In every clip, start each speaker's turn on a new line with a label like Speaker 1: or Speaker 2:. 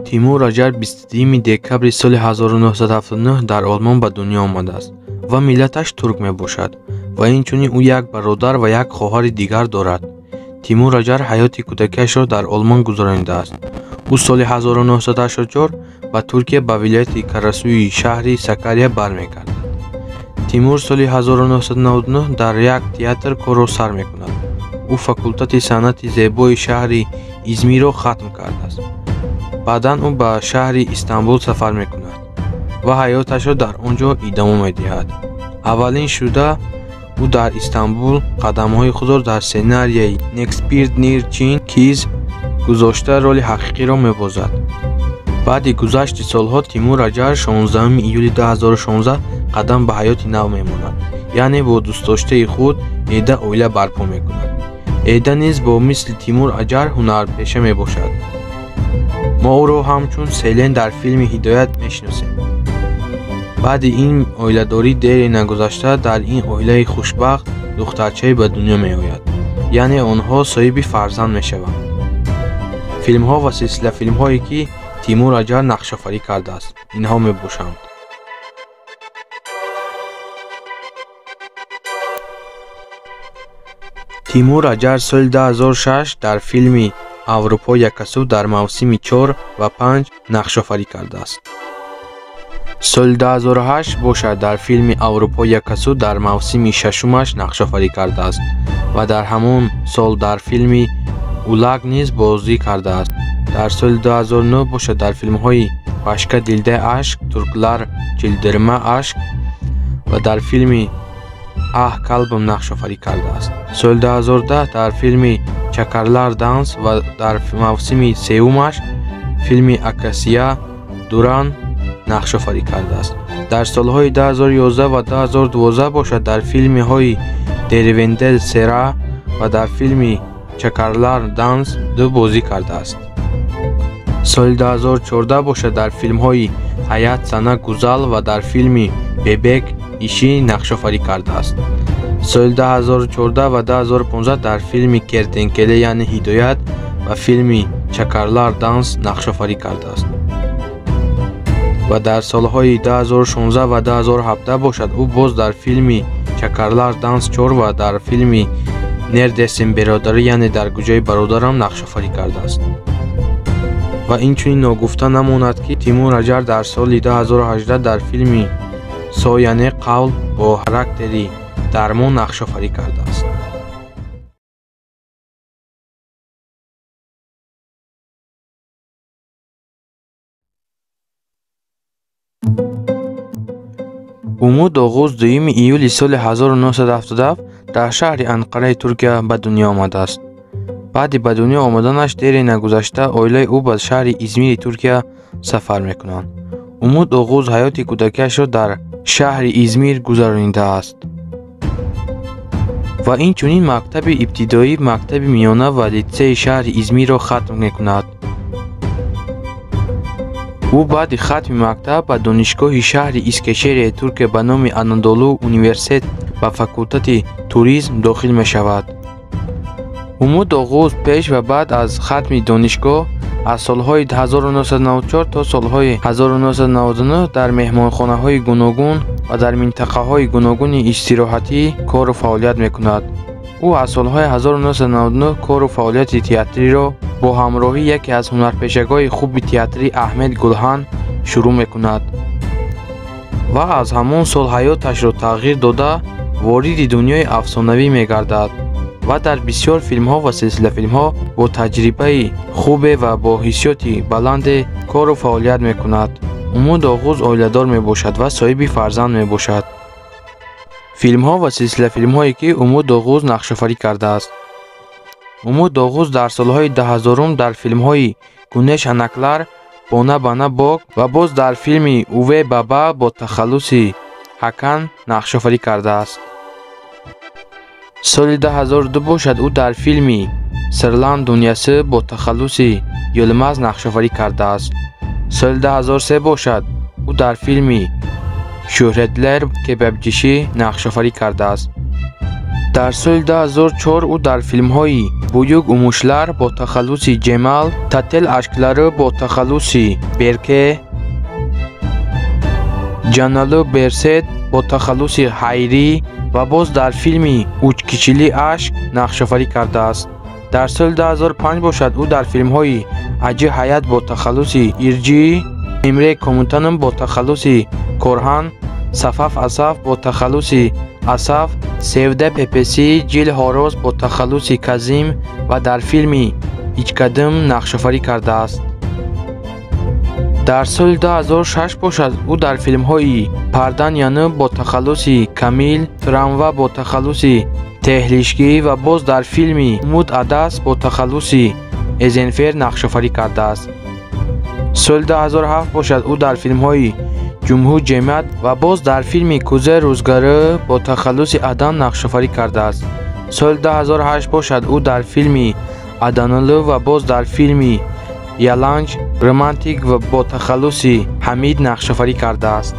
Speaker 1: Тимур Аҷар 22 декабри соли 1979 дар Олмон ба дунё омадааст ва миллаташ турк мебошад ва инчунин ӯ як бародар ва як хоҳари дигар дорад. Тимур Аҷар ҳаёти кӯдакиашро дар Олмон гузаронидааст. Ӯ соли 1984 ба Туркия ба вилояти Карасуи шаҳри Сакария бармегардад. Тимур соли 1999 дар як театр корро сар мекунад. Ӯ факултети санъати зебои шаҳри Измирро хатм кардааст. Баъдан ӯ ба шаҳри Истанбул сафар мекунад ва ҳаёташро дар он ҷо идома медиҳад. Аввалин шуда ӯ дар Истанбул қадамҳои худро дар сценарияи Некспирднир Чин Киз гузошта роли ҳақиқиро мебозад. Баъди гузашти солҳо Тимур Аҷар 16 июли 2016 қадам ба ҳаёти нав мемонад, яъне бо дӯстдоштаи худ Эда оила барпо мекунад. Эда низ бо мисли Тимур Аҷар ҳунарпеша мебошад. Мо ӯро ҳамчун Селен дар филми Ҳидоят мешиносем. Баъди ин оиладорӣ дере нагузашта дар ин оилаи хушбахт духтарчае ба дунё меояд, яъне онҳо соҳиби фарзанд мешаванд. Филмҳо ва силсилафилмҳое ки Тимур Аҷар нақшофарӣ кардааст, инҳо мебошанд. Тимур Аҷар соли 2006 дар филми Аврупо якасу дар мавсими 4 ва 5 нақшофарӣ кардааст. Соли 2008 бошад дар филми Аврупо якасу дар мавсими шашумаш нақшофарӣ кардааст ва дар ҳамон сол дар филми Улак низ бозӣ кардааст. Дар соли 2009 бошад дар филмҳои Башка дилде ашк, Турклар чилдирма ашк ва дар филми Аҳ калбим нақшофарӣ кардааст. Соли 2010 дар филми Чакарлар данс ва дар мавсими сеюмаш филми Акасия Дуран нақшофарӣ кардааст. Дар солҳои 2011 ва 2012 бошад дар филмҳои Деревендел Сера ва дар филми Чакарлар данс ду бозӣ кардааст. Соли 2014 бошад дар филмҳои Ҳаят Сана Гузал ва дар филми Бебек Иши нақшофарӣ кардааст. Соли 2014 ва 2015 дар филми Кертенкеле яъне Ҳидоят ва филми Чакарлар данс нақшофарӣ кардааст. Ва дар солҳои 2016 ва 2017 бошад ӯ боз дар филми Чакарлар данс 4 ва дар филми Нердесин беродарӣ яъне дар куҷои бародарам нақшофарӣ кардааст. Ва инчунин ногуфта намонад ки Тимур Аҷар дар соли 2018 дар филми Со яъне қавл бо характери дармон нақшофарӣ кардааст. Умуд Оғуз 2 июли соли 1977 дар шаҳри Анқараи Туркия ба дунё омадааст. Баъди ба дунё омаданаш дере нагузашта оилаи ӯ ба шаҳри Измири Туркия сафар мекунанд. Умуд Оғуз ҳаёти кӯдакиашро дар шаҳри Измир гузаронидааст ва инчунин мактаби ибтидоӣ, мактаби миёна ва литсейи шаҳри Измирро хатм мекунад. Ӯ баъди хатми мактаб ба донишгоҳи шаҳри Искешерияи Туркия ба номи Анадолу университет ба факултети туризм дохил мешавад. Умуд Оғуз пеш ва баъд аз хатми донишгоҳ аз солҳои 1994 то солҳои 1999 дар меҳмонхонаҳои гуногун ва дар минтақаҳои гуногуни истироҳатӣ кору фаъолият мекунад. Ӯ аз солҳои 1999 кору фаъолияти театриро бо ҳамроҳии яке аз ҳунарпешагони хуби театрӣ Аҳмед Гулҳан шурӯъ мекунад ва аз ҳамон сол ҳаёташро тағйир дода вориди дунёи афсонавӣ мегардад ва дар бисёр филмҳо ва силсилафилмҳо бо таҷрибаи хубе ва бо ҳиссиёти баланде кору фаъолият мекунад. Умуд Оғуз оиладор мебошад ва соҳиби фарзанд мебошад. Филмҳо ва силсилафилмҳое ки Умуд Оғуз нақшофарӣ кардааст. Умуд Оғуз дар солҳои 2000 дар филмҳои Гунеш Анаклар, Бона Бана Бок ва боз дар филми Уве Баба бо тахаллуси Ҳакан нақшофарӣ кардааст. Соли 2002 бошад ӯ дар филми Сирлан Дунёси бо тахаллуси Йилмаз нақшофарӣ кардааст. Соли 2003 бошад ӯ дар филми Шӯҳратлар Кебабчиши нақшофарӣ кардааст. Дар соли 2004 ӯ дар филмҳои Буюк Умушлар бо тахаллуси Ҷемал, Тател Ашклары бо тахаллуси Берке, Ҷаналу Берсет бо тахаллуси Ҳайрӣ ва боз дар филми Учкичили Ашк нақшофарӣ кардааст. Дар соли 2005 бошад ӯ дар филмҳои Аҷи Ҳаят бо тахаллуси Ирҷӣ, Эмре Комутаном бо тахаллуси Корҳан, Сафаф Асаф бо тахаллуси Асаф, Севда Пепеси, Ҷил Ҳороз бо тахаллуси Казим ва дар филми Ичкадим нақшофарӣ кардааст. Дар соли 2006 бошад ӯ дар филмҳои Пардан Яниб бо тахаллуси Камил, Трамва бо тахаллуси Теҳлишкӣ ва боз дар филми Умуд Адас бо тахаллуси Эзенфер нақшофарӣ кардааст. Соли 2007 бошад ӯ дар филмҳои Ҷумҳур Ҷемият ва боз дар филми Кӯза Рӯзгарӣ бо тахаллуси Адан нақшофарӣ кардааст. Соли 2008 бошад ӯ дар филми Аданлу ва боз дар филми Яланҷ романтик ва бо тахаллуси Ҳамид нақшофарӣ кардааст.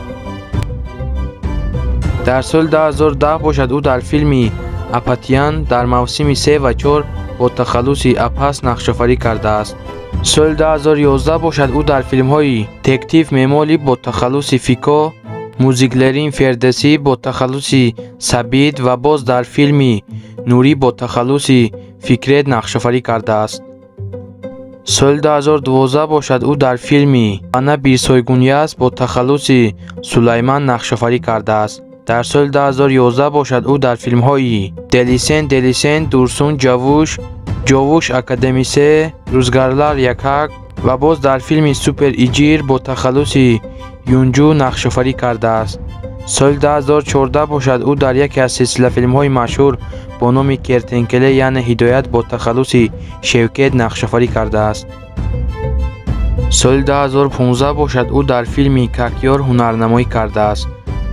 Speaker 1: Дар соли 2010 бошад ӯ дар филми Апатиян дар мавсими 3 ва 4 бо тахаллуси Апас нақшофарӣ кардааст. Соли 2011 бошад ӯ дар филмҳои Тектив Мемоли бо тахаллуси Фико, Музиклерин Фердесӣ бо тахаллуси Сабит ва боз дар филми Нурӣ бо тахаллуси Фикрет нақшофарӣ кардааст. Соли 2012 бошад ӯ дар филми Ана бир сойгун яз бо тахаллуси Сулайман нақшофарӣ кардааст. Дар соли 2011 бошад ӯ дар филмҳои Делисен Делисен, Дурсун Ҷавуш, Ҷовуш Академисе, Рӯзгарлар Якак ва боз дар филми Супер Иҷир бо тахаллуси Юнҷу нақшофарӣ кардааст. Соли 2014 бошад ӯ дар яке аз силсилафилмҳои машҳур бо номи Кертенкеле яъне Ҳидоят бо тахаллуси Шевкет нақшофарӣ кардааст. Соли 2015 бошад ӯ дар филми Какёр ҳунарнамоӣ кардааст.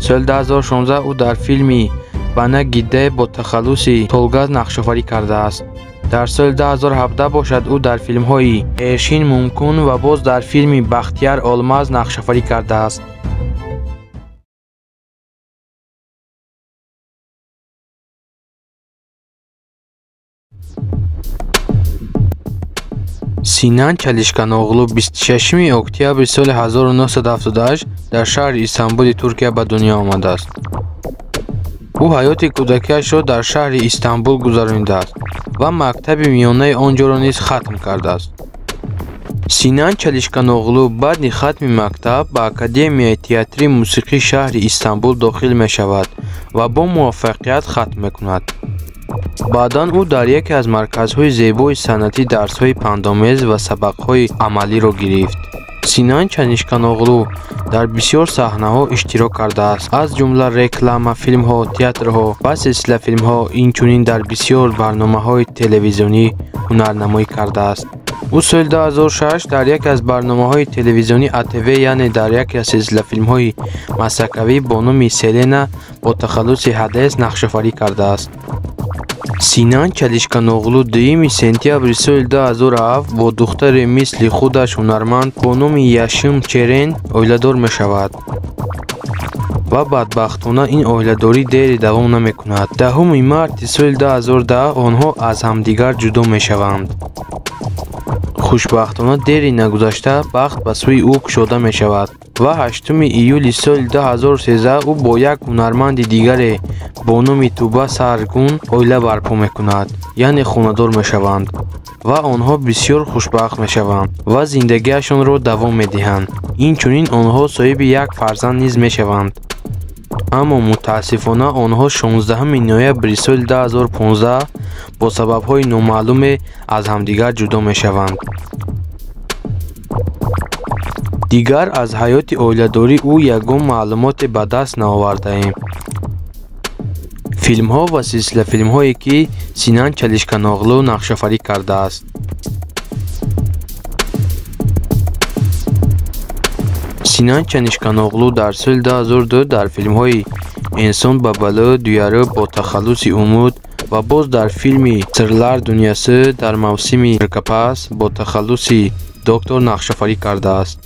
Speaker 1: Соли 2016 ӯ дар филми Бана Гидде бо тахаллуси Толгаз нақшофарӣ кардааст. Дар соли 2017 бошад ӯ дар филмҳои Эршин Мумкун ва боз дар филми Бахтияр Олмаз нақшофарӣ кардааст. Синан Чалишканоғлу 26 октябри соли 1978 дар шаҳри Истанбули Туркия ба дунё омадааст. Ӯ ҳаёти кӯдакиашро дар шаҳри Истанбул гузаронидааст ва мактаби миёнаи он ҷоро низ хатм кардааст. Синан Чалишканоғлу баъди хатми мактаб ба Академияи театрии мусиқии шаҳри Истанбул дохил мешавад ва бо муваффақият хатм мекунад. Баъдан ӯ дар яке аз марказҳои зебои санъатӣ дарсҳои пандомез ва сабақҳои амалиро гирифт. Синан Чалишканоғлу дар бисёр саҳнаҳо иштирок кардааст, аз ҷумла реклама, филмҳо, театрҳо ва силсилафилмҳо, инчунин дар бисёр барномаҳои телевизионӣ ҳунарнамоӣ кардааст. Ӯ соли 2006 дар яке аз барномаҳои телевизионии АТВ, яъне дар яке аз силсилафилмҳои масакавӣ бо номи Селена бо тахаллуси Ҳадес нақшофарӣ кардааст. Синан Чалишканоғлу 2 сентябри соли 2007 бо духтаре мисли худаш ҳунарманд бо номи Яшим Черен оиладор мешавад ва бадбахтона ин оиладорӣ дери давом намекунад. 10 марти соли 2010 онҳо аз ҳамдигар ҷудо мешаванд. Хушбахтона дери нагузашта бахт ба сӯи ӯ кушода мешавад ва 8 июли соли 2013 ӯ бо як ҳунарманди дигаре бо номи Туба Саргун оила барпо мекунад, яъне хонадор мешаванд ва онҳо бисёр хушбахт мешаванд ва зиндагиашонро давом медиҳанд. Инчунин онҳо соҳиби як фарзанд низ мешаванд. Аммо мутаассифона онҳо 16 ноябри соли 2015 бо сабабҳои номаълуме аз ҳамдигар ҷудо мешаванд. Дигар аз ҳаёти оиладории ӯ ягон маълумоте ба даст наовардаем. Филмҳо ва силсилафилмҳое ки Синан Чалишканоғлу нақшофарӣ кардааст. Синан Чалишканоғлу дар соли 2002 дар филмҳои Инсон Бабалы Дуяры бо тахаллуси Умуд ва боз дар филми Сирлар Дунёсы дар мавсими Ркапас бо тахаллуси Доктор нақшофарӣ кардааст.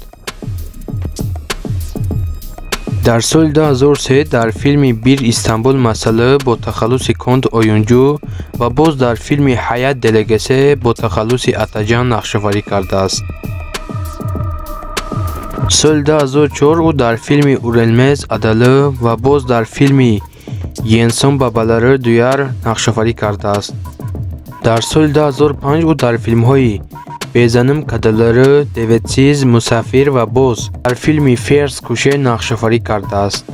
Speaker 1: Дар соли 2003 дар филми Бир Истанбул масъала бо тахаллуси Конт Оюнҷу ва боз дар филми Ҳаят делегесе бо тахаллуси Атаҷан нақшофарӣ кардааст. Соли 2004 ӯ дар филми Урелмез Адалы ва боз дар филми Йенсон бабалары дуяр нақшофарӣ кардааст. Дар соли 2005 ӯ дар филмҳои Безаным кадалары, Деветсиз, Мусафир ва боз дар филми Ферс куше нақшофарӣ кардааст.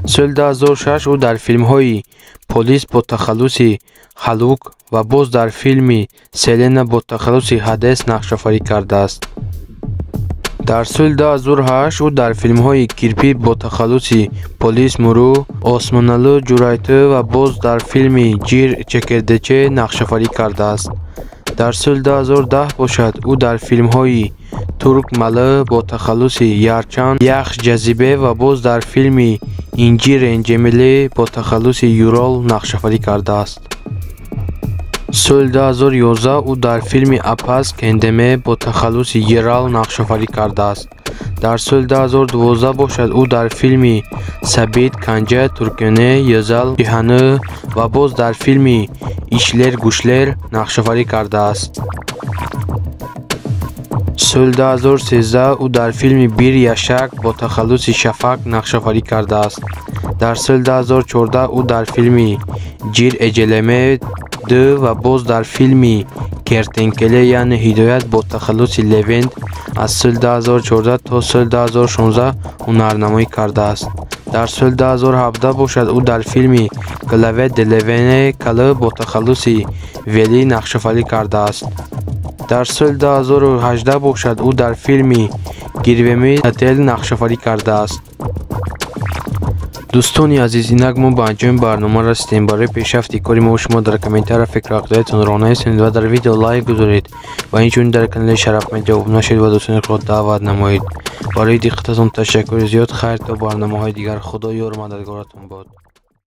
Speaker 1: Соли 2006 ӯ дар филмҳои Полис бо тахаллуси Халук ва боз дар филми Селена бо тахаллуси Ҳадес нақшофарӣ кардааст. Дар соли 2008 ӯ дар филмҳои Кирпи бо тахаллуси Полис Муру, Осмоналу Ҷурайту ва боз дар филми Ҷир Чекердече нақшофарӣ кардааст. Дар соли 2010 бошад ӯ дар филмҳои Турк Малы бо тахаллуси Ярчан, Яхш Ҷазибе ва боз дар филми Инҷи Ренҷемеле бо тахаллуси Юрол нақшофарӣ кардааст. Соли 2011 ӯ дар филми Апас Кендеме бо тахаллуси Ерал нақшофарӣ кардааст. Дар соли 2012 бошад ӯ дар филми Сабит Канҷа Туркёне Ёзал Ҷиҳаны ва боз дар филми Ишлер Гушлер нақшофарӣ кардааст. Соли 2013 ӯ дар филми Бир Яшак бо тахаллуси Шафак нақшофарӣ кардааст. Дар соли 2014 ӯ дар филми Ҷир Эҷелеме 2 ва боз дар филми Кертенкеле яъне Ҳидоят бо тахаллуси Левент аз соли 2014 то соли 2016 ҳунарнамоӣ кардааст. Дар соли 2017 бошад ӯ дар филми Клаве Делевене Калы бо тахаллуси Вели нақшофарӣ кардааст. Дар соли 2018 бошад ӯ дар филми Гирвеми Тател нақшофарӣ кардааст. Дӯстони азиз, инак мо ба анҷоми барнома расидем. Барои пешрафти кори мо шумо дар комментария фикру ақидаятонро нависед ва дар видео лайк гузоред ва инчунин дар канали Шараф Медиа обуна шавед ва дӯстони худро даъват намоед. Барои диққататон ташаккури зиёд. Хайр то барномаҳои дигар. Худо ёру мададгоратон бод.